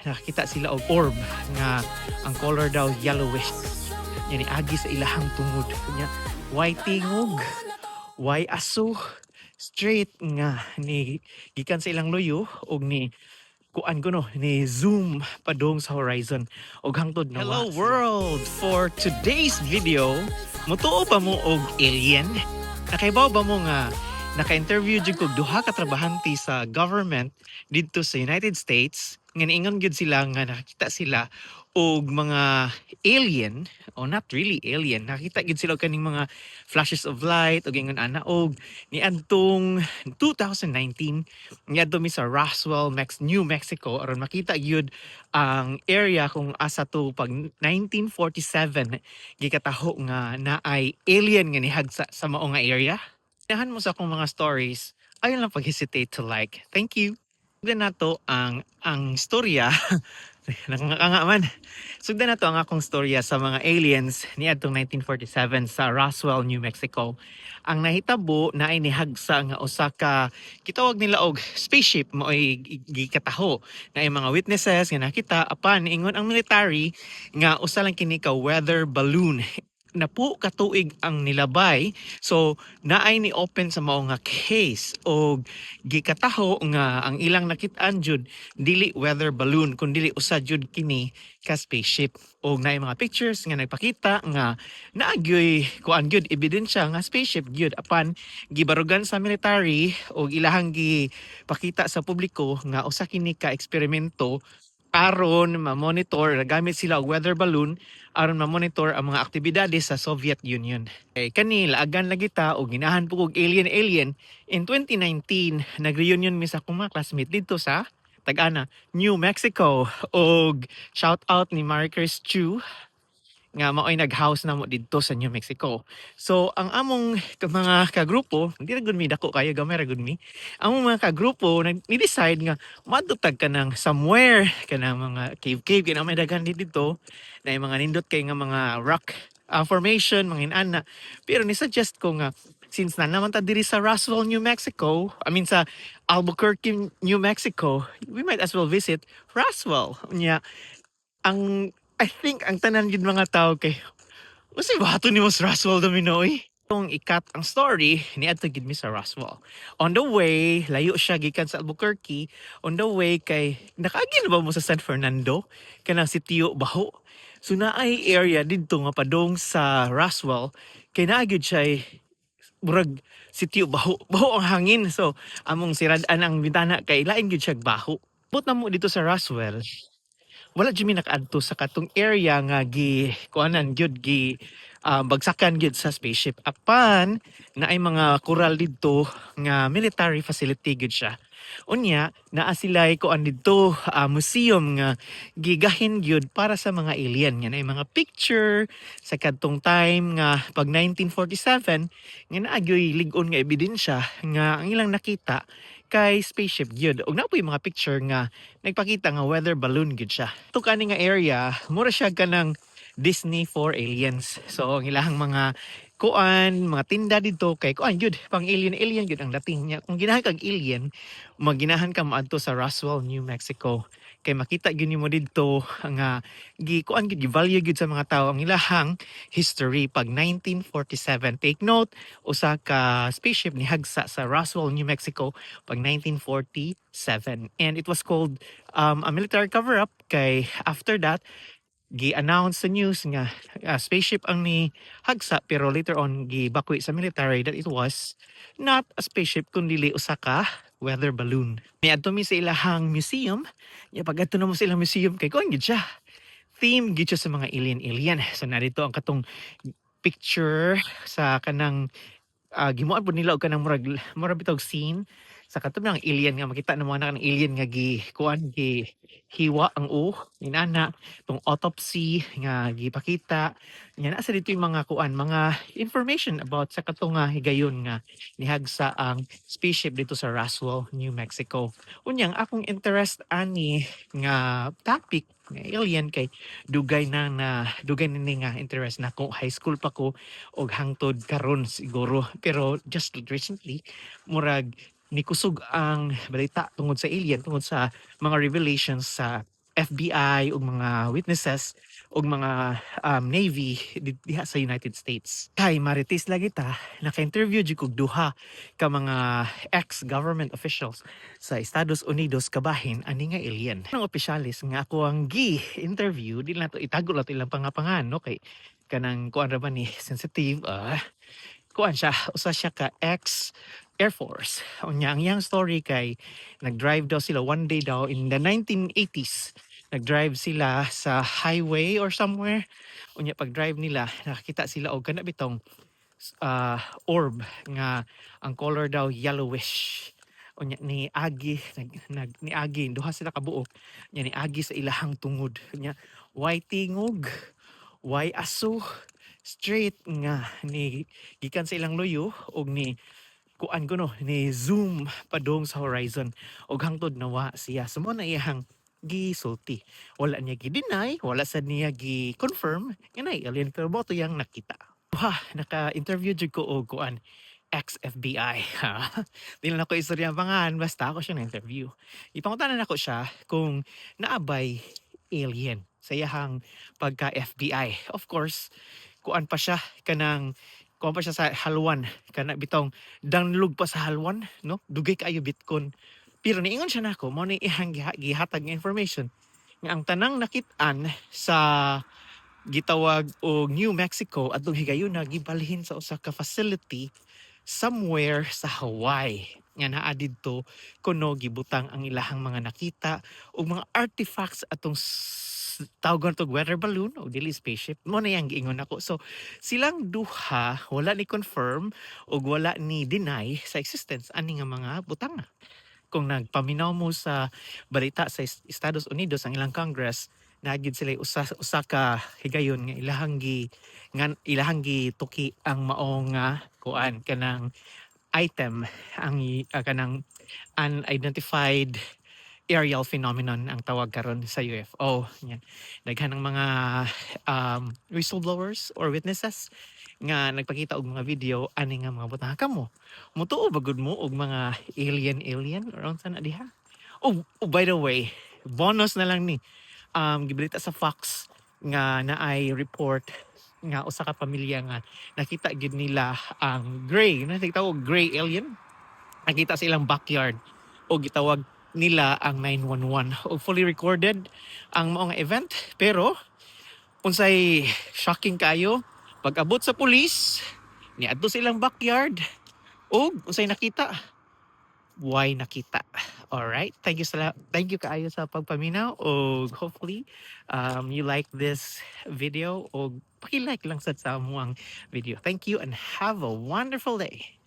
Nakakita sila og orb nga ang color daw yellowish. Nya niagi sa ilahang tungod. Nya way tingog, way aso, straight nga ni gikan sa ilang luyo og ni kuan kuno ni zoom padung sa horizon og hangtod na. Hello world! For today's video, mutuo ba mo og alien? Nakaibaw ba mo nga naka-interview jud kog duha ka trabahante sa government didto sa United States nga niingon gyud sila nga nakakita sila og mga alien, o not really alien, nakita gyud sila og kaning mga flashes of light og ingon ana? Og niadtong 2019, niadto mi sa Roswell, New Mexico aron makita gyud ang area kung asa to pag 1947 gikataho nga naay alien nga nihagsa sa mao nga area. Ganahan mo sa akong mga stories, ayaw lang pag-hesitate to like. Thank you. Sugdan nato ang storya. Nakanganga man. Sugdan nato ang akong storya sa mga aliens niadtong 1947 sa Roswell, New Mexico. Ang nahitabo na ay nihagsa nga usa ka gitawag nila og spaceship, mao'y gikataho na ay mga witnesses nga nakita, apan ingon ang military nga usa lang kini ka weather balloon. Napo ka tuig ang nilabay, so naay ni open sa mao nga case og gikataho nga ang ilang nakit-an jud dili weather balloon kun dili usa jud kini ka spaceship, og naay mga pictures nga nagpakita nga naa gyoy kuan gyud, ebidensya nga spaceship gyud, apan gibarugan sa military og ilahang gipakita sa publiko nga usa kini ka eksperimento aron ma-monitor, gamit sila og weather balloon aron ma-monitor ang mga aktibidades sa Soviet Union. Eh, kani laagan lagi ta og ginahan po og alien alien. In 2019, nag-reunion mi sa akong mga classmate didto sa Tag-Ana, New Mexico, og shout out ni Marie Chris Chu nga maoy nag-house namo didto sa New Mexico. So ang among mga kagrupo, hindi ra gud mi dako kayo, gamay ra gud mi. Among mga kagrupo nag ni-decide nga moadto tag kanang somewhere, kanang mga cave cave kay may daghan didto na yung mga nindot kay nga mga rock formation, mga inana. Pero ni suggest ko nga since na naman ta diri sa Roswell, New Mexico, I mean sa Albuquerque, New Mexico, we might as well visit Roswell. Nya, ang I think ang tanan gyud mga tao kay unsay buhaton nimo sa Roswell, Dominoy? Kung i-cut ang story, niadto gid mi sa Roswell. On the way, layo siya gikan sa Albuquerque. On the way kay nakaagi na ba mo sa San Fernando? Kanang sitio Baho. So naay area didto nga padong sa Roswell kay naa gyud siya murag sitio Baho. Baho ang hangin. So among sirad-an ang bintana kay lain gyud siya baho. Abot na mo didto sa Roswell, wala jud mi nakaadto sa katong area nga gi kuanan gyud, gi bagsakan gyud sa spaceship, apan naay mga kural didto nga military facility gyud siya. Unya naa sila'y kuan didto, museum nga gigahin gyud para sa mga alien, nga naay mga picture sa kadtong time nga pag 1947 nga naa gyoy lig-on nga ebidensya nga ang ilang nakita kay spaceship gyud, ug naa poy mga picture nga nagpakita nga weather balloon gyud siya. Ito kani nga area, mura siya kanang Disney for aliens. So ang ilahang mga kuan, mga tinda didto kay kuan gyud, pang alien alien gyud ang dating niya. Kung ginahan kag alien, maginahan ka moadto sa Roswell, New Mexico. Kay makita gyud nimo didto nga gi kuan gyud, gi-value gyud sa mga tao ang ilahang history pag 1947. Take note, usa ka spaceship ni hagsa sa Roswell, New Mexico pag 1947. And it was called a military cover-up kay after that gi-announce sa news nga spaceship ang ni hagsa, pero later on gibakwi sa military that it was not a spaceship kundi usa ka weather balloon. Niadto mi sa ilahang museum. Nya pag adto namo sa ilang museum kay kuan gyud siya. Theme gyud siya sa mga alien alien. So narito ang katong picture sa kanang gimuan pud nila og kanang murag bitawg scene sa katong ng alien nga makita namo na kanang alien nga gi kuan, gi hiwa ang ulo inana, tong autopsy nga gipakita nya. Naa sa didto yung mga kuan, mga information about sa katong nga higayon nga nihagsa ang spaceship didto sa Roswell, New Mexico. Unyang akong interest ani nga topic nga alien kay dugay na ni nga interest nako, high school pa ko og hangtod karon siguro, pero just recently murag nikusog ang balita tungod sa alien, tungod sa mga revelations sa FBI ug mga witnesses ug mga Navy diha sa United States. Kay marites lagi ta, naka-interview jud kog duha ka mga ex-government officials sa Estados Unidos kabahin ani nga alien. Ang opisyalis nga ako ang gi-interview, di na to itago lang to ilang pangapangan, no, kay kanang kuan ra ba ni, sensitive. Kuan siya, usa siya ka ex Air Force. Unya ang iyang story kay nag-drive daw sila one day daw in the 1980s. Nag-drive sila sa highway or somewhere. Unya pag-drive nila, nakakita sila og kana bitong orb nga ang color daw yellowish. Unya ni agi nag, nag ni agi duha sila kabuok. Unya ni agi sa ilahang tungod. Unya way tingog, way aso, straight nga ni gikan sa ilang luyo og ni kuan kuno ni zoom padung sa horizon og hangtod nawa siya. So mo na iyang gisulti, wala niya gi-deny, wala sad niya gi-confirm nga naay alien, pero mo to yang nakita. Ha, naka-interview jud ko og kuan, ex-FBI ha. Di lang ako istorya ang pangalan, basta ako siya na-interview. Ipangutanan nako siya kung naabay alien sa iyahang pagka-FBI. Of course, kuan pa siya, kanang kuan pa siya sa halwan, kana bitong danlog pa sa halwan, no, dugay kaayo bitkon. Pero niingon siya nako, mo ni iyang gihatag nga information nga ang tanang nakit-an sa gitawag og New Mexico adtong higayuna gibalhin sa usa ka facility somewhere sa Hawaii nga naa didto kuno gibutang ang ilahang mga nakita ug mga artifacts atong tawagon tog weather balloon o dili spaceship. Mo na yang giingon nako. So silang duha wala ni confirm ug wala ni deny sa existence ani nga mga butang. Kung nagpaminaw mo sa balita sa Estados Unidos, ang ilang Congress naa gid sila usa usa ka higayon nga ilahang gi tuki ang maong nga kuan, kanang item, ang kanang unidentified aerial phenomenon ang tawag karon sa UFO. Yan. Daghan ng mga whistleblowers or witnesses nga nagpakita og mga video ani nga mga butang. Kamo, mutuo ba gud mo og mga alien alien or unsa na diha? Oh, by the way, bonus na lang ni, gibalita sa Fox nga naay report nga usa ka pamilya nga nakita gid nila ang gray, nakita og gray alien, nakita sa ilang backyard o gitawag nila ang 911 o fully recorded ang mao nga event. Pero unsay shocking kayo, pag abot sa pulis niadto sa ilang backyard ug unsay nakita? Why nakita. Alright, thank you kaayo sa pagpaminaw ug hopefully you like this video ug paki-like lang sad sa among video. Thank you and have a wonderful day.